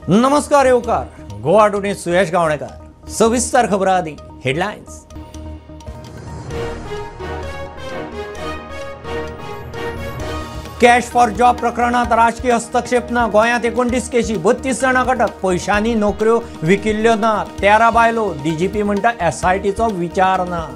नमस्कार येवकार गोवा टुडे सुयश गावणेकर। सविस्तर खबरां आदी हेडलायन्स। कॅश फॉर जॉब प्रकरणात राजकीय हस्तक्षेप ना। गोंयांत 29 केशी, 32 जाणांक अटक। पयशांनी नोकऱ्यो विकिल्ल्यो ना, 13 बायलो। डीजीपी म्हणटा एसआयटीचो विचार ना।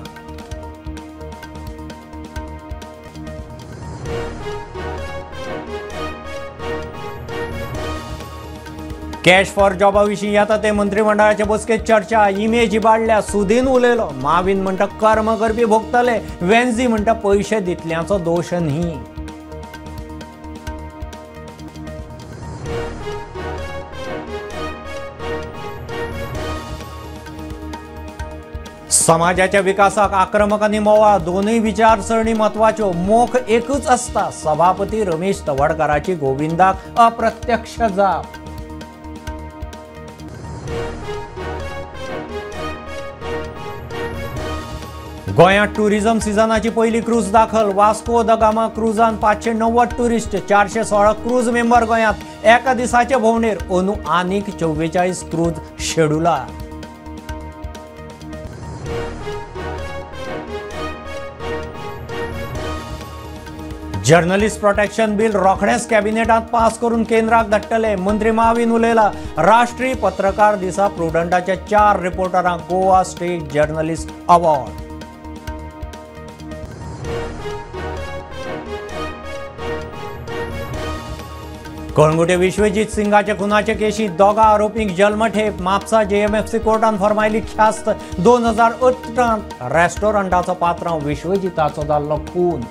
कॅश फॉर जॉबा विशीं येता ते मंत्रिमंडळाचे बसकेत चर्चा। इमेज इबाडल्या, सुदीन उलयलो। माविन म्हणटा कर्म करपी भोगतले, वेन्झी म्हणटा पयशे दितल्यांचो दोश न्ही। समाजाच्या विकासाक आक्रमक आनी मोवाळ दोनूय विचारसरणी म्हत्वाच्यो, मोख एकूच आसता। सभापती रमेश तवडकाराची गोविंदाक अप्रत्यक्ष जाप। गोंयांत टुरिझम सिजनाची पयली क्रूज दाखल। Vasco the Gama क्रुजान 590 tourist, 416 cruise member गोंयांत एका दिसाचे भोंवडेर। अंदू आनीक 44 क्रूज शेड्युलार। जर्नलिस्ट प्रोटेक्शन बिल रोखडेंच कॅबिनेटांत पास करून केंद्राक धाडटले। मंत्री माविन उलयला। राष्ट्रीय पत्रकार दिसा प्रुडंटाच्या 4 रिपोर्टरांक Goa state journalist award. Calangute Vishwajeet सिंगाच्या खुनाचे केशीत 2 आरोपींक जल्मठेप। म्हापसा जेएमएफसी कोर्टान फर्मायली ख्यास्त। 2018 रेस्टॉरंटाचो पात्रांव विश्वजीताचो जाल्लो खून।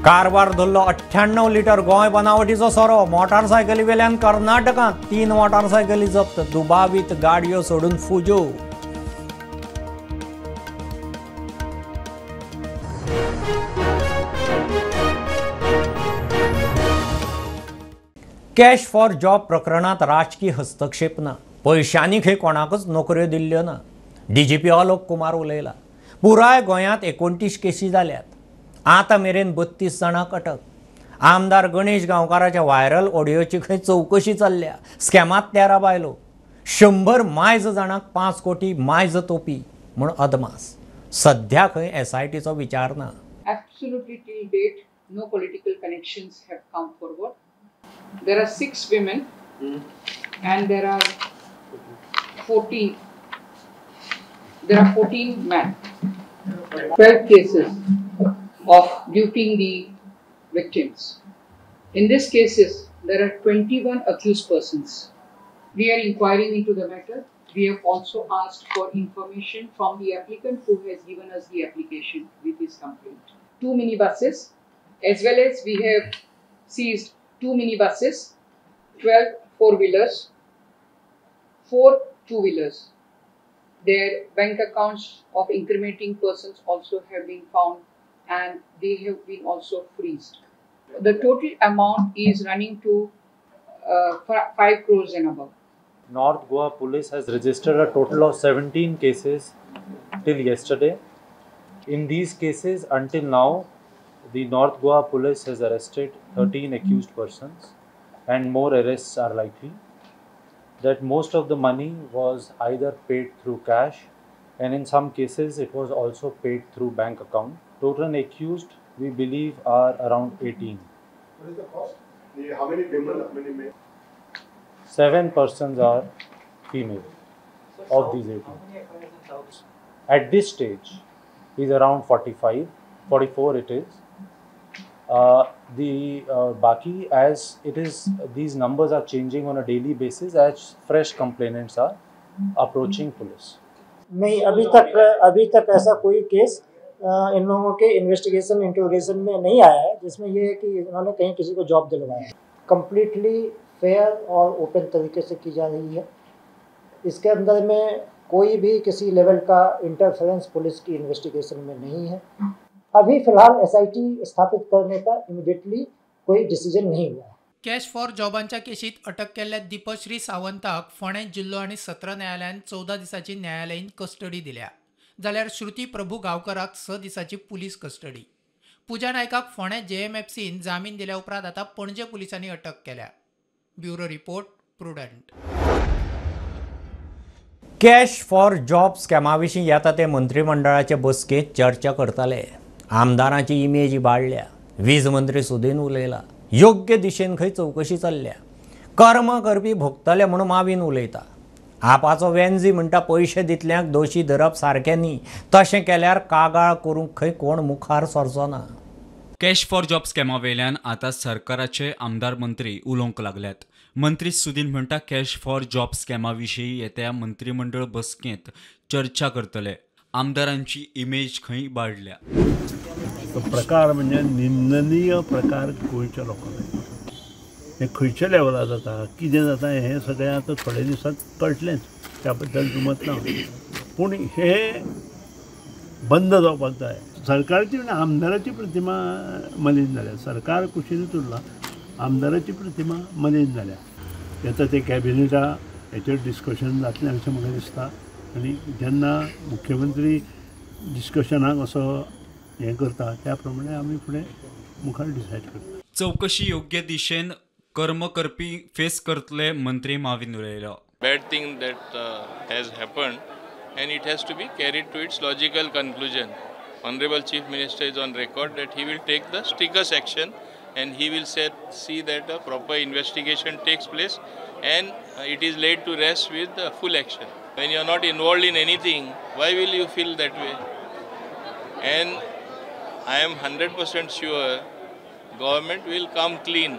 कारवार धरलो 98 लिटर गोंय बनावटीचो सोरो। मोटारसायकली वेल्यान कर्नाटकांत 3 मोटारसायकली जप्त। दुबावीत गाडयो सोडून फुजो। कॅश फॉर जॉब प्रकरणात राजकीय हस्तक्षेप ना। पयशांनी खंय कोणाकच नोकऱ्यो दिल्ल्यो ना। डीजीपी आलोक कुमार उलयला। पुराय गोंयांत 29 केशी जाल्यात, आतां मेरेन 32 जाणांक अटक। आमदार गणेश गांवकाराच्या व्हायरल ऑडियोची खंय चवकशी चल्ल्या। स्कॅमांत 13 बायलो, 100 मायज जाणांक 5 कोटी मायज तोपी म्हूण अदमास। सध्या खंय एसआयटीचो विचार ना। Absolutely till date no political connections have come forward. There are 6 women and there are 14. There are 14 men. 12 cases of duping the victims. In these cases, there are 21 accused persons. We are inquiring into the matter. We have also asked for information from the applicant who has given us the application with his complaint. 2 minibuses, as well as we have seized 2 minibuses, 12 four-wheelers, 4 two-wheelers. Their bank accounts of incriminating persons also have been found and they have been also freezed. The total amount is running to 5 crores and above. North Goa Police has registered a total of 17 cases till yesterday. In these cases, until now, the North Goa Police has arrested 13 accused persons and more arrests are likely. That most of the money was either paid through cash and in some cases it was also paid through bank account. Total accused we believe are around 18. What is the cost? How many women, how many men? 7 persons are female of these 18. At this stage is around 45, 44 it is. The baki, as it is, these numbers are changing on a daily basis as fresh complainants are approaching police. नहीं, अभी तक ऐसा कोई case in लोगों K investigation interrogation में नहीं आया है जिसमें ये है कि इन्होंने कहीं किसी को जॉब दिलवाया है। कम्प्लीटली फेयर और ओपन तरीके से की जा रही है। इसके अंदर में कोई भी किसी लेवल का इंटरफेरेंस पुलिस की इन्वेस्टिगेशन में नहीं है। अभी फिलहाल एसआईटी स्थापित करने का इमिडिएटली कोई डिसीजन नहीं हुआ है। कॅश फॉर जॉबांच्या केशीत अटक केल्ल्या दीपश्री सावंताक फोंडें जिल्लो आनी सत्र न्यायालयान 14 दिसांची न्यायालयीन कस्टडी दिल्या, जाल्यार श्रुती प्रभू गांवकराक 6 दिसांची पुलीस कस्टडी। पुजा नायकाक फोंडें जेएमएफसीन जामीन दिल्या उपरांत आतां पणजे पुलिसांनी अटक केल्या. Bureau report, Prudent. Cash for job स्कॅमा विशीं येता ते मंत्रिमंडळाचे बसकेंत चर्चा करताले. आमदारांची इमेज इबाडल्या. वीज मंत्री सुदीन उलयला. योग्य दिशेन खंय चवकशी चल्ल्या. कर्म करपी भोगतले म्हूण मावीन उलयता. आपाचो वेन्जी म्हणटा पयशे दितल्यांक दोशी धरप सारकें न्ही, तशें केल्यार कागाळ करूंक खंय कोण मुखार सरचो ना. कॅश फॉर जॉब स्कॅमा वयल्यान आतां सरकाराचे आमदार मंत्री उलोवंक लागल्यात. मंत्री सुदीन म्हणटा कॅश फॉर जॉब स्कॅमा विशीं येत्या मंत्रिमंडळ बसकेंत चर्चा करतले. आमदारांची इमेज खंय इबाडल्या. प्रकार म्हणजे निंदनीय प्रकार गोंयच्या लोकांक. हें खंयच्या लेवलार जाता, कितें जाता हें सगळें आतां थोड्या दिसांत कळटलेंच, त्या बद्दल दुमत ना. पूण हें बंद जावपाक जाय. सरकारची आनी आमदाराची प्रतिमा मलीन जाल्या. सरकार कुशीनूच उरला, आमदाराची प्रतिमा मलीन जाल्या. येता ते कॅबिनेटा हेचेर डिस्कशन जातलें अशें म्हाका दिसता. आनी जेन्ना मुख्यमंत्री डिस्कशनाक असो हें करता त्या प्रमाणे आमी फुडें मुखार डिसायड करता. चवकशी योग्य दिशेन कर्म करपी फेस करतले, मंत्री माविन उलयलो. Bad thing that has happened and it has to be carried to its logical conclusion. Honorable Chief Minister is on record that he will take the strictest action and he will see that a proper investigation takes place and it is laid to rest with full action. When you are not involved in anything, why will you feel that way? And I am 100% sure government will come clean.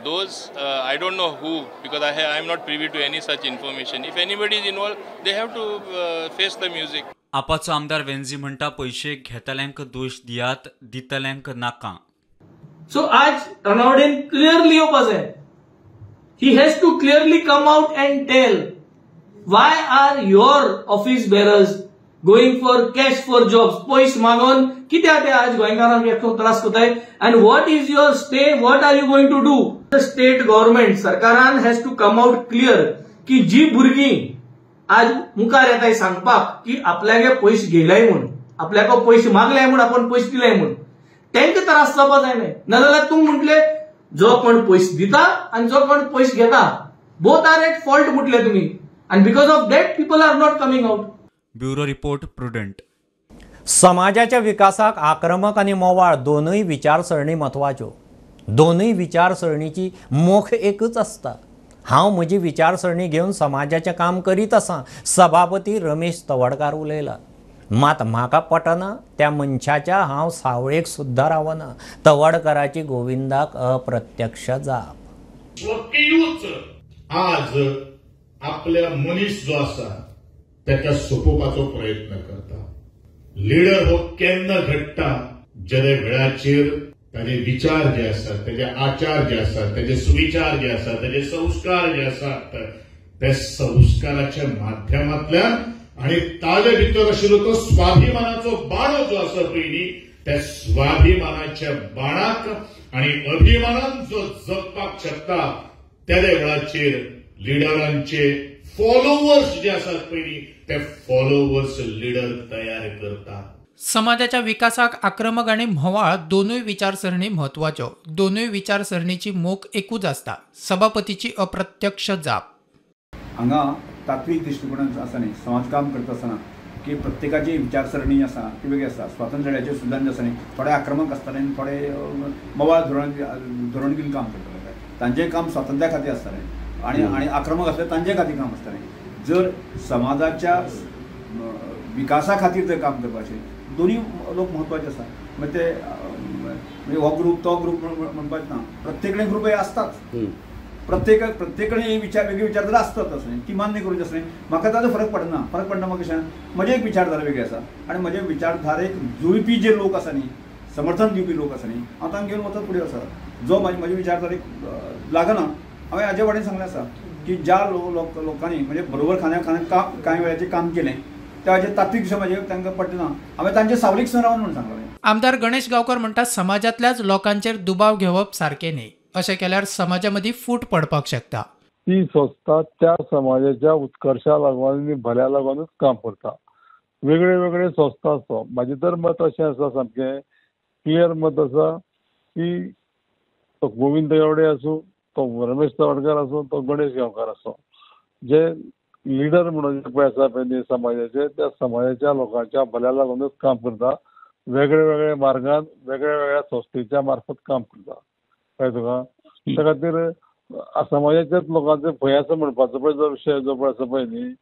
Those, I don't know who, because I am not privy to any such information. If anybody is involved, they have to face the music. आपाचो आमदार वेन्जी म्हणटा पयशे घेतल्यांक दोश दियात, दितल्यांक नाका. So आज तनावडेन clearly येवपा जाय. He has to clearly come out and tell why are your office bearers going for cash for jobs. पयस मागून कित्याक ते आज गोंयकारांक एकटो त्रास करताय. And what is your stay, what are you going to do? The state government सरकारान has to come out clear की जी भुरगीं आज मुखार येताय सांगपाक की आपल्याक पयशे घेयलाय म्हूण, आपल्याक पयशे मागलाय म्हूण, आपण पयशे दिलाय म्हूण, तांकां त्रास जावपा जायना. नाजाल्यार तूं म्हटले जो कोण पयशे दिता आनी जो कोण पयशे घेता बोथ are at fault म्हटले तुमी, आनी because of that people are not coming out. Bureau report, Prudent. समाजाच्या विकासाक आक्रमक आनी मोवाळ दोनूय विचारसरणी म्हत्वाच्यो. दोनूय विचारसरणीची मोख एकच आसता. हांव म्हजी विचारसरणी घेवन समाजाचें काम करीत आसा, सभापती रमेश तवडकार उलयला. मात म्हाका पटना त्या मनशाच्या हांव सावळेक सुद्दां रावना, तवडकाराची गोविंदाक अप्रत्यक्ष जाप. स्वकीयूच आज आपल्या मनीस जो आसा ताका सोपोवपाचो प्रयत्न करता. लिडर हो केन्ना घडटा जेन्ना वेळाचेर ताजे विचार जे आसात, ताजे आचार जे आसात, ताजे सुविचार जे आसात, ताजे संस्कार जे आसात, त्या संस्काराच्या माध्यमांतल्यान आनी ताजे भितर आशिल्लो तो स्वाभिमानाचो बाणो जो आसा पयलीं, त्या स्वाभिमानाच्या बाणाक आनी अभिमानान जो जगपाक शकता त्या वेळाचेर लिडरांचे फॉलोवर्स जे आसात पयलीं ते फॉलोवर्स लिडर तयार करतात. समाजाच्या विकासाक आक्रमक आनी म्होंवाळ दोनूय विचारसरणी म्हत्वाच्यो. दोनूय विचारसरणीची मोख एकूच आसता. सभापतीची अप्रत्यक्ष जाप. हांगा तात्वीक दृश्टिकोणान आसा न्ही, समाजकाम करता आसतना की प्रत्येकाची विचारसरणी आसा ती वेगळी आसता. स्वातंत्र्य लढ्याचे सुद्दां जे आसा न्ही, थोडे आक्रमक आसताले आनी थोडे मवाळ धोरण घेवन काम करताले. तांचें काम स्वातंत्र्या खातीर आसतालें आनी आनी आक्रमक आसले तांचे खातीर काम आसतालें. जर समाजाच्या विकासा खातीर जर काम करपाचें दोन्ही लोक म्हत्वाचे आसा. म्हणजे ते म्हणजे हो ग्रूप तो ग्रूप म्हणपाचें ना, प्रत्येक कडेन ग्रूप हे आसताच. प्रत्येक कडेन विचार वेगळी विचारधारा आसतात अशें ती मान्य करूची आसली. म्हाका ताजो फरक पडना. फरक पडना म्हाका कशें, म्हजे एक विचारधारा वेगळी आसा आनी म्हजे विचारधारेक जुळपी जे लोक आसा न्ही, समर्थन दिवपी लोक आसा न्ही, हांव तांकां घेवन वचत फुडें आसा. जो म्हजी विचारधारेक लागना, हांवें हाजे वाटेन सांगलें आसा की ज्या लोकांनी म्हणजे बरोबर खांद्या खांद्या कांय वेळाचें काम केलें त्या तात्वीक विशय म्हजे तांकां पडना, हांवें तांचे सावलीक सुद्दां रावन म्हणून सांगलें. आमदार गणेश गांवकर म्हणटा समाजांतल्याच लोकांचेर दुबाव घेवप सारकें न्ही, अशें केल्यार समाजा मदीं फूट पडपाक शकता. ती संस्था त्या समाजाच्या उत्कर्शा लागून आनी भल्या लागूनच काम करता. वेगळे वेगळे संस्था आसा. म्हाजें तर मत अशें आसा सामकें की क्लियर मत आसा की तो गोविंद गावडे आसूं, तो रमेश तवडकार आसूं, तो गणेश गांवकार आसूं, जे लिडर म्हणून जे पळय आसा पळय न्ही समाजाचे, त्या समाजाच्या लोकांच्या भल्या लागूनच काम करता, वेगळे वेगळे मार्गान वेगळ्या वेगळ्या संस्थेच्या मार्फत काम करता. कळ्ळें तुका? त्या खातीर समाजाच्याच लोकांचो भंय आसा म्हणपाचो पळय जो विशय जो पळय आसा पळय न्ही,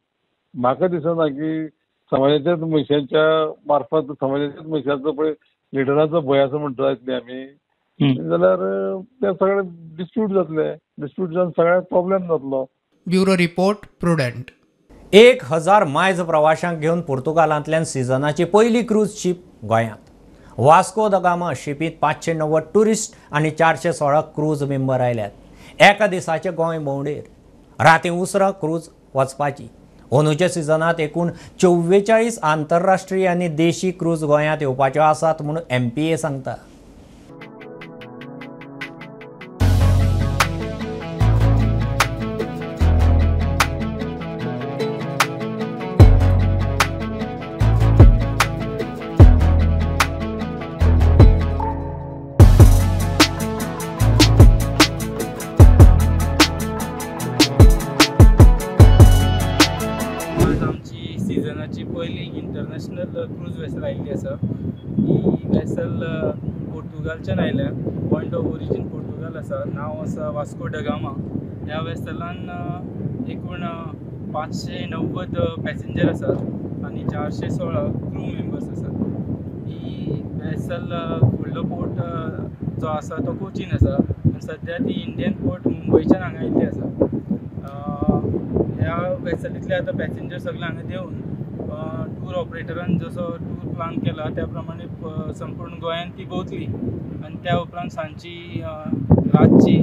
म्हाका दिसना की समाजाच्याच मनशांच्या मार्फत समाजाच्याच मनशांचो पळय लिडराचो भंय आसा म्हणटा जातली आमी जाल्यार ते सगळे डिस्प्यूट जातले, डिस्प्यूट जावन सगळ्याक प्रॉब्लेम जातलो. Bureau report, Prudent. 1000 मायज प्रवाशांक घेवन पुर्तुगालांतल्यान सिजनाची पयली क्रूज शीप गोंयांत. वास्को the Gama शिपींत 590 tourist आनी 416 क्रूज मेंबर आयल्यात. एका दिसाचे गोंय भोंवडेर राती उसरां क्रूज वचपाची. अंदूच्या सिजनांत एकूण 44 आंतरराष्ट्रीय आनी देशी क्रूज गोंयांत येवपाच्यो आसात म्हूण MPA सांगता. इंटरनॅशनल क्रूज वेसल आयिल्ली आसा. ही वेसल पोर्तुगालच्यान आयल्या. पॉयंट ऑफ ओरिजीन पोर्तुगाल आसा. नांव आसा वास्को the Gama. ह्या वेसलान एकूण 590 पॅसेंजर आसात आनी 416 क्रू मेंबर्स आसात. ही वेसल फुडलो पोर्ट जो आसा तो कोचीन आसा आनी सद्या ती इंडियन पोर्ट मुंबयच्यान हांगा आयिल्ली आसा. ह्या वेसलींतले आतां पॅसेंजर सगळे हांगा देंवून टूर ऑपरेटरान जसो टूर प्लान केला त्या प्रमाणे संपूर्ण गोंयान ती भोंवतली आनी त्या उपरांत सांजची रातची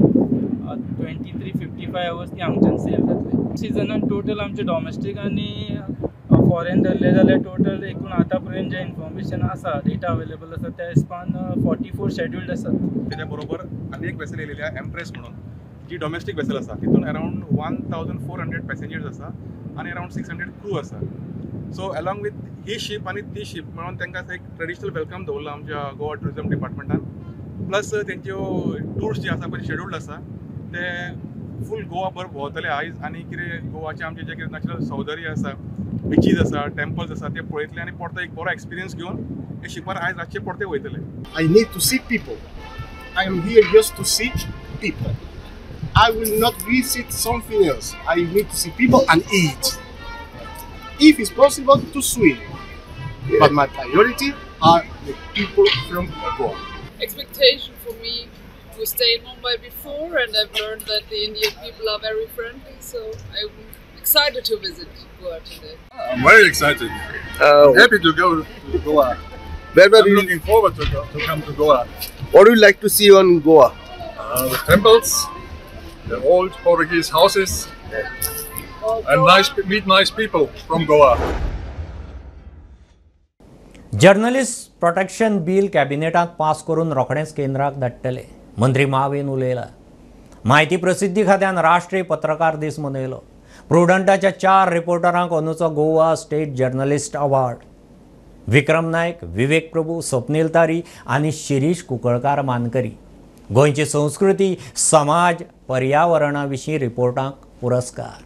23:55 आवर्स ती हांगच्यान सेल जातली. सिजनान टोटल आमचे डॉमेस्टीक आनी फॉरेन धरले जाल्यार टोटल एकूण आतां पर्यंत जें इन्फॉर्मेशन आसा, डेटा अवेलेबल आसा त्या हिसपान 44 शेड्युल्ड आसात. तेच्या बरोबर आनी एक वेसल येयलेली आसा एम्प्रेस म्हणून, जी डॉमेस्टीक वेसल आसा. तितून अरावंड 1400 पॅसेंजर्स आसा आनी अरावंड 600 क्रू आसा. So along with he ship आनी ती शीप म्हणून तांकां एक ट्रेडिशनल welcome दवरला आमच्या गोवा ट्युरिजम डिपार्टमेंटान. प्लस तेंच्यो टूर्स जे आसा पळय शेड्युल्ड आसा ते फूल गोवा भर भोंवतले आयज आनी कितें गोवाचें आमचें जें कितें नॅचरल सौंदर्य आसा, बिचीज आसा, टेम्पल्स आसा ते पळयतले आनी परतो एक बरो एक्सपिरियन्स घेवन हे शिपार आयज रातचे परते वयतले. I need to see people. I am here just to see people. I will not visit something else. I need to see people and eat. If it's possible, to swim. Yeah. But my priority are the people from Goa. Expectation for me to stay in Mumbai before, and I've learned that the Indian people are very friendly, so I'm excited to visit Goa today. I'm very excited. I'm happy to go to Goa. I'm looking forward to come to Goa. What do you like to see on Goa? The temples, the old Portuguese houses, and meet nice people from Goa. Journalist protection bill कॅबिनेटांत pass करून रोखडेंच केंद्राक धाडटले, मंत्री माविन उलयला. म्हायती प्रसिद्धी खात्यान राष्ट्रीय पत्रकार दीस मनयलो. प्रुडंटाच्या 4 रिपोर्टरांक अंदूचो Goa state journalist award. Vikram Naik, Vivek Prabhu, Swapnil Tari आनी शिरीष कुंकळकार मानकरी. गोंयची संस्कृती, समाज, पर्यावरणा विशीं रिपोर्टांक पुरस्कार.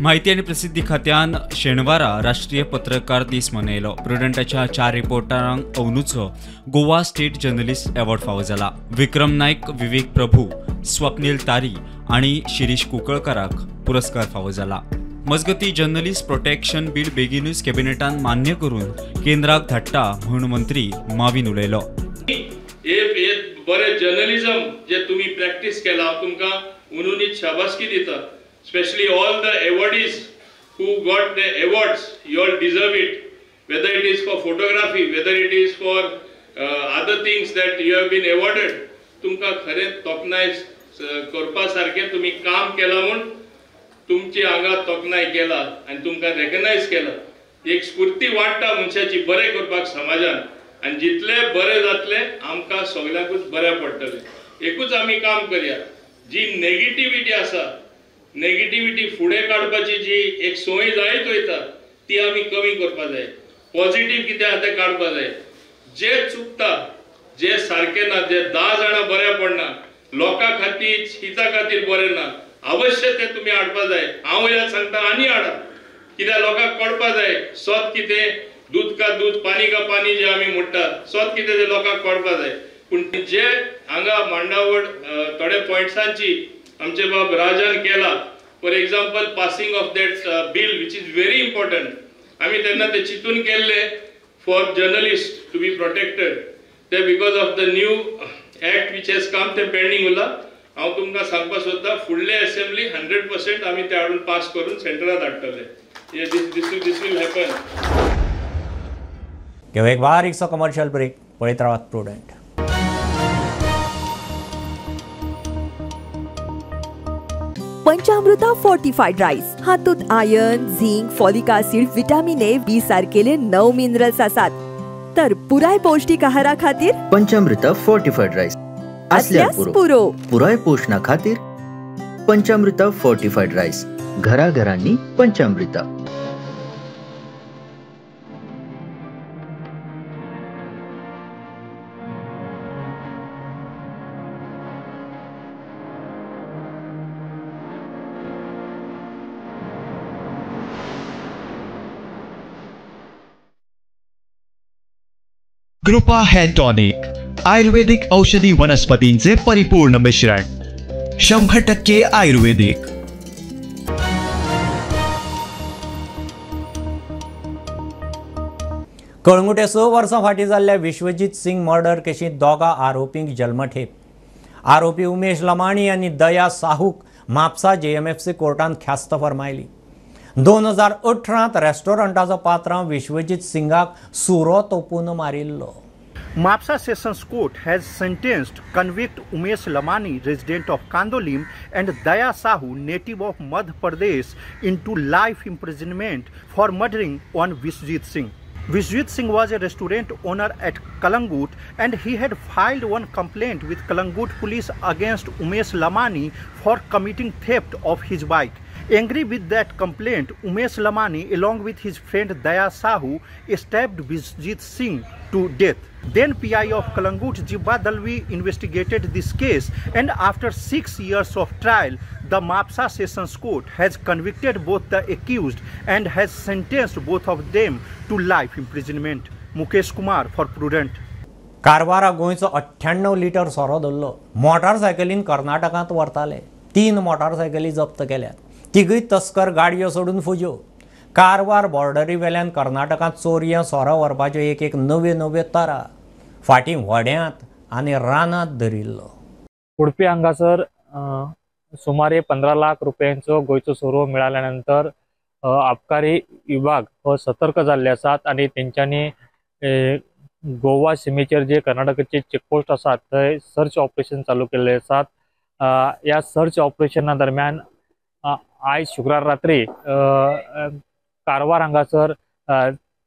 म्हायती आनी प्रसिद्धी खात्यान शेनवारा राष्ट्रीय पत्रकार दीस मनयलो. प्रुडंटाच्या 4 रिपोर्टरांक अंदूचो गोवा स्टेट जर्नलिस्ट अवॉर्ड फावो जाला. विक्रम नायक, विवेक प्रभू, स्वप्नील तारी आनी शिरीष कुंकळकाराक पुरस्कार फावो जाला. मजगती जर्नलिस्ट प्रोटेक्शन बिल बेगीनूच कॅबिनेटान मान्य करून केंद्राक धाडटा म्हूण मंत्री माविन उलयलो. हे बरें जर्नलिझम जे तुमी प्रॅक्टीस केला तुमकां उनुनीत शाबासकी दिता. Especially all the awardees who got the awards, you all deserve it. Whether it is for photography, whether it is for other things that you have been awarded, तुमकां खरें तोखणाय करपा सारकें तुमी काम केलां म्हूण तुमची हांगा तोखणाय केला आनी तुमकां रेकग्नायज केला. एक स्फूर्ती वाडटा मनशाची बरें करपाक समाजान, आनी जितले बरें जातले आमकां सगल्यांकूच बरें पडटलें. एकूच आमी काम करया, जी नेगेटिविटी आसा, नेगेटिविटी फुडें काडपाची जी एक संवय जायत वयता ती आमी कमी करपा जाय. पॉझिटिव्ह कितें आसा तें काडपा जाय. जे चुकता, जे सारके ना, जे 10 जाणां बऱ्या पडना, लोकां खातीर हिता खातीर बरें ना, अवश्य ते तुमी हाडपा जाय. हांव वयल्यान सांगता आनी हाडा, कित्याक लोकांक कळपा जाय सत कितें, दूद का दूद पानी का पानी जे आमी म्हणटात, सत कितें ते लोकांक कळपा जाय. पूण जे हांगा मांडावळ थोडे पॉयंट्सांची आमचे बाब राजान केला, for example passing of that bill which is very important, आमी तेन्ना ते चिंतून केल्ले for journalist to be protected, ते because of the new act which has come ते पेंडींग उरला. हांव तुमकां सांगपाक सोदता फुडले असेंब्ली 100% आमी ते हाडून पास करून सेंट्रलात हाडटले. This will happen. घेवं एक बारीकसो कमर्शियल ब्रेक, पळयत रावात प्रुडंट. पंचामृता फोर्टिफाईड राईस हातूंत iron, zinc, folic acid, vitamin A, B सारकेले 9 minerals आसात. तर पुराय पौष्टिक आहारा खातीर पंचामृता फोर्टिफाईड राईस असल्यास पुरो. पुराय पोषणा खातीर पंचामृता फोर्टिफाईड राईस, घराघरांनी पंचामृता. कृपा हेअर टॉनिक, आयुर्वेदिक औषधी वनस्पतींचे परिपूर्ण मिश्रण, 100% आयुर्वेदिक. कळंगुटे 6 वर्सां फाटीं जाल्ल्या विश्वजीत सिंग मर्डर केशींत दोगा आरोपींक जल्मठेप. आरोपी उमेश लमाणी आनी दया साहूक म्हापसा JMFC कोर्टान ख्यास्त फर्मायली. 2018 रेस्टॉरंटाचो पात्रांव विश्वजीत सिंगाक सुरो तोपून मारिल्लो. Mapsa Sessions Court has sentenced convict Umesh Lamani, resident of Kandolim, and Daya Sahu, native of Madhya Pradesh, into life imprisonment for murdering one Vishwajit Singh. Vishwajit Singh was a restaurant owner at Kalangut and he had filed one complaint with Kalangut police against Umesh Lamani for committing theft of his bike. Angry with that complaint, Umesh Lamani along with his friend Daya Sahu stabbed Vishwajit Singh to death. Then PI of Kalangut, Jibba Dalvi, investigated this case and after 6 years of trial, the Mapsa Sessions Court has convicted both the accused and has sentenced both of them to life imprisonment. Mukesh Kumar for Prudent. Karwar गोंयचो 98 litre सोरो धरलो. मोटारसायकलीन कर्नाटकांत व्हरताले. 3 मोटारसायकली जप्त केल्यात. तिगूय तस्कर गाडयो सोडून फुज्यो. कारवार बॉर्डरी वेल्यान कर्नाटकांत चोरयां सोरो व्हरपाच्यो एक एक नव्यो नव्यो तरा फाटीं व्हड्यांत आनी रानांत धरिल्लो. उडपी हांगासर सुमारे 15 लाख रुपयांचो गोंयचो सोरो मेळ्ळ्या आबकारी विभाग हो सतर्क जाल्ले आसात आनी तेंच्यांनी गोवा सिमेचेर जे कर्नाटकाचे चेकपोस्ट आसात थंय सर्च ऑपरेशन चालू केल्ले आसात. ह्या सर्च ऑपरेशना दरम्यान आयज शुक्रार रात्री कारवार हांगासर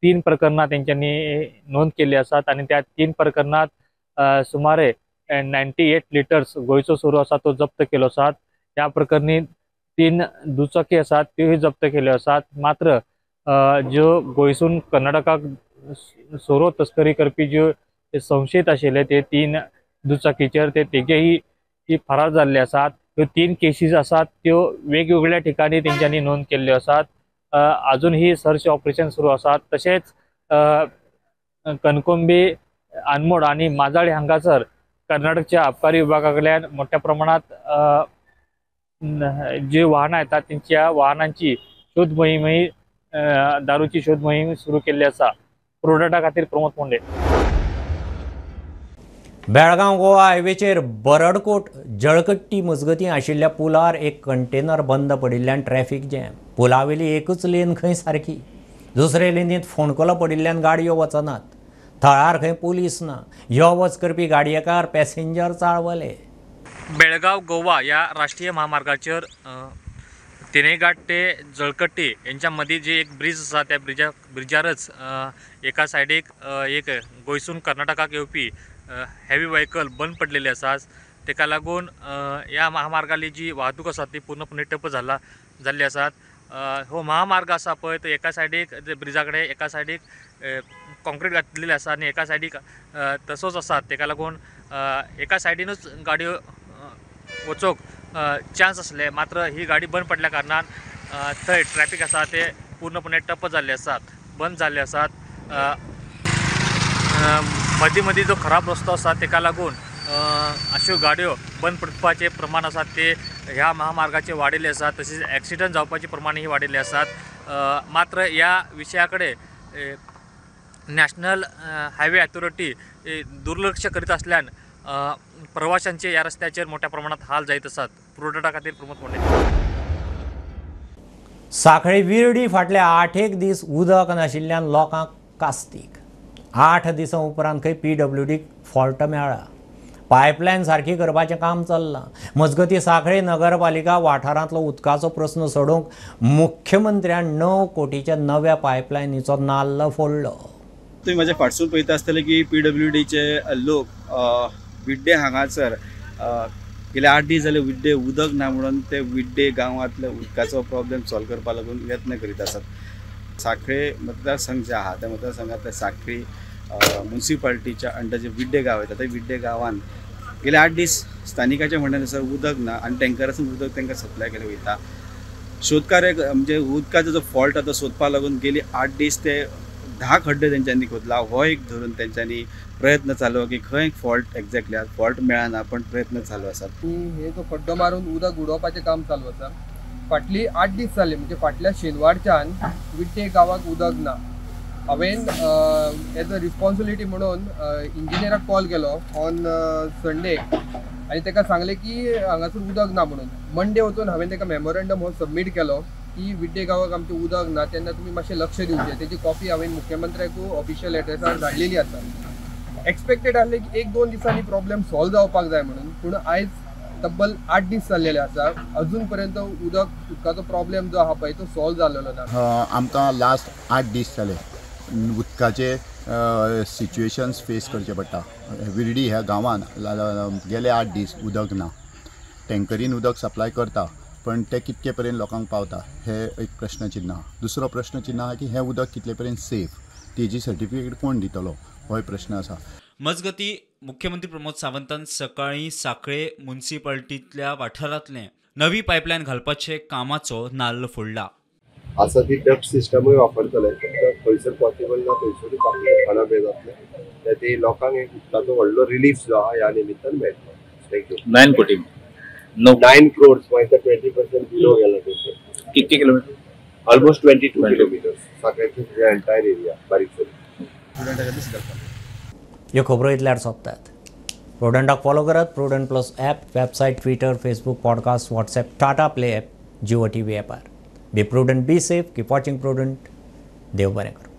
3 प्रकरणां तेंच्यांनी नोंद केल्ली आसात आनी त्या 3 प्रकरणांत सुमारे 98 लिटर्स गोंयचो सोरो आसा तो जप्त केलो आसात. ह्या प्रकरणी 3 दुचाकी आसात त्योय जप्त केल्यो आसात. मात्र ज्यो गोंयसून कर्नाटकाक सोरो तस्करी करपी ज्यो संशयीत आशिल्ले ते 3 दुचाकीचेर ते तेगेही फरार जाल्ले आसात. ह्यो 3 केसीस आसात त्यो वेगवेगळ्या ठिकाणी तेंच्यांनी नोंद केल्ल्यो आसात. अजून ही सर्च ऑपरेशन सुरू आसात. तशेंच कणकोंबी, आनमोड आनी माजाळे हांगासर कर्नाटकच्या आबकारी विभागा कडल्यान मोठ्या प्रमाणात जी वाहनां येतात तेंच्या वाहनांची शोध मोहीम ही दारूची शोध मोहीम सुरू केल्ली आसा. प्रोडक्टा खातीर प्रमोद मोंडे. बेळगांव गोवा हायवेचेर बरडकोट जळकट्टी मजगतीं आशिल्ल्या पुलार एक कंटेनर बंद पडिल्ल्यान ट्रॅफिक जॅम. पुलावेली एकूच लेन खंय सारकी, दुसरे लेनींत फोंडकुलां पडिल्ल्यान गाडयो वचनात. थळार खंय पुलीस ना. यो वच करपी गाडयेकार पॅसेंजर चाळवले. बेळगांव गोवा ह्या राष्ट्रीय महामार्गाचेर तिनेघाट ते जळकट्टी यांच्या मदीं जी एक ब्रिज आसा त्या ब्रिजारच एका सायडीक एक गोंयसून कर्नाटकाक येवपी हेवी व्हेकल बंद पडलेली आसा. तेका लागून ह्या महामार्गाली जी वाहतूक आसा ती पूर्णपणे ठप्प जाल्ली आसात. हो महामार्ग आसा पळय तो एका सायडीक ब्रिजा कडेन एका सायडीक कॉन्क्रीट घातलेली आसा आनी एका सायडीक तसोच आसा. तेका लागून एका सायडीनूच गाडयो वचोंक चान्स आसले, मात्र ही गाडी बंद पडल्या कारणान थंय ट्रॅफिक आसा ते पूर्णपणे ठप्प जाल्ले आसात, बंद जाल्ले आसात. मदीं मदीं जो खराब रस्तो आसा तेका लागून अश्यो गाडयो बंद पडपाचें प्रमाण आसा ते ह्या महामार्गाचे वाडिल्ले आसा, तशेंच एक्सिडंट जावपाचें प्रमाणूय वाडिल्लें आसात. मात्र ह्या विशया कडेन नॅशनल हायवे अथॉरिटी दुर्लक्ष करीत आसल्यान प्रवाशांचे ह्या रस्त्याचेर मोठ्या प्रमाणात हाल जायत आसात. प्रुडंटा खातीर प्रमोद मोंडे. सांखळी विर्डी फाटले 8 दीस उदक नाशिल्ल्यान लोकांक कास्तीक. 8 दिसां उपरांत खंय PWD fault मेळ्ळा. पायपलायन सारकी करपाचें काम चल्लां. मजगतीं सांखळी नगरपालिका वाठारांतलो उदकाचो प्रस्न सोडोवंक मुख्यमंत्र्यान 9 कोटीच्या नव्या पायपलायनीचो नाल्ल फोडलो. तुमी म्हाज्या फाटसून पळयता आसतले की PWDचे लोक विड्डे हांगासर गेले 8 दीस जाले विड्डे उदक ना म्हणून ते विड्डे गांवांतले उदकाचो प्रॉब्लेम सॉल्व करपा लागून यत्न करीत आसात. सांखळे मतदारसंघ जे आहा त्या मतदारसंघातले सांखळी मुन्सिपाल्टीच्या अंडर जे विड्डे गांव येता त्या विड्डे गांवांत गेले 8 दीस स्थानिकाच्या म्हणण्यानुसार उदक ना आनी टँकरासून उदक तांकां सप्लाय केलें वयता. शोधकार्य म्हणजे उदकाचो जो फॉल्ट आसा तो सोदपा लागून गेली 8 दीस ते 10 खड्डे तेंच्यांनी खोदला. हो एक धरून तेंच्यांनी प्रयत्न चालू की खंय फॉल्ट एक्झॅक्टली आसा, फॉल्ट मेळना पण प्रयत्न चालू आसात. हे जो खड्डो मारून उदक उडोवपाचें काम चालू आसा. फाटली 8 दीस जाले म्हणजे फाटल्या शेनवारच्यान विट्टे गांवाक उदक ना. हांवें एज अ रिस्पॉन्सिबिलिटी म्हणून इंजिनियराक कॉल केलो ऑन संडे आनी ताका सांगलें की हांगासर उदक ना म्हणून. मंडे वचून हांवें ताका मेमोरंडम हो सबमीट केलो की विड्डे गांवाक आमचें उदक ना, तेन्ना तुमी मातशें लक्ष दिवचें. तेजी कॉपी हांवें मुख्यमंत्र्याकूय ऑफिशियल एड्रेसार धाडलेली आसा. एक्सपेक्टेड आसलें की 1-2 दिसांनी प्रॉब्लेम सॉल्व जावपाक जाय म्हणून, पूण आयज तब्बल 8 दीस जाल्लेले आसा, अजून पर्यंत उदकाचो प्रॉब्लेम जो आहा पळय तो सॉल्व जाल्लेलो ना. आमकां लास्ट 8 दीस जाले उदकाचे सिच्युएशन्स फेस करचे पडटा. विर्डी ह्या गांवान गेले 8 दीस उदक ना. टँकरीन उदक सप्लाय करता पण ते कितके पर्यंत लोकांक पावता हे एक प्रश्नचिन्ह आहा. दुसरो प्रश्नचिन्ह आहा की हें उदक कितले पर्यंत सेफ, तेजी सर्टिफिकेट कोण दितलो होय प्रश्न आसा. मजगती मुख्यमंत्री प्रमोद सावंतान सकाळीं सांखळे मुन्सिपाल्टींतल्या वाठारांतलें नवी पायपलायन घालपाचे कामाचो नाल्ल फोडला. आसा ती डक्ट सिस्टमूय वापरतले, फक्त खंयसर पॉसिबल ना थंयसरूय बाकी खाणां बी जातले, ते लोकांक एक उदकाचो व्हडलो रिलीफ जो आहा ह्या निमित्तान मेळटलो. Thank you. 9 कोटी 9 crores मागीर 20% बिलो गेला. कितके किलोमीटर? ऑलमोस्ट 22 किलोमीटर्स सांखळेचे एंटायर एरिया बारीक सारीक. ह्यो खबरो इतल्यार सोंपतात. प्रुडंटाक फॉलो करात Prudent plus app, website, Twitter, Facebook, podcast, WhatsApp, Tata Play app, Jio TV ॲपार. Be prudent, be safe, keep watching Prudent. देव बरें करूं.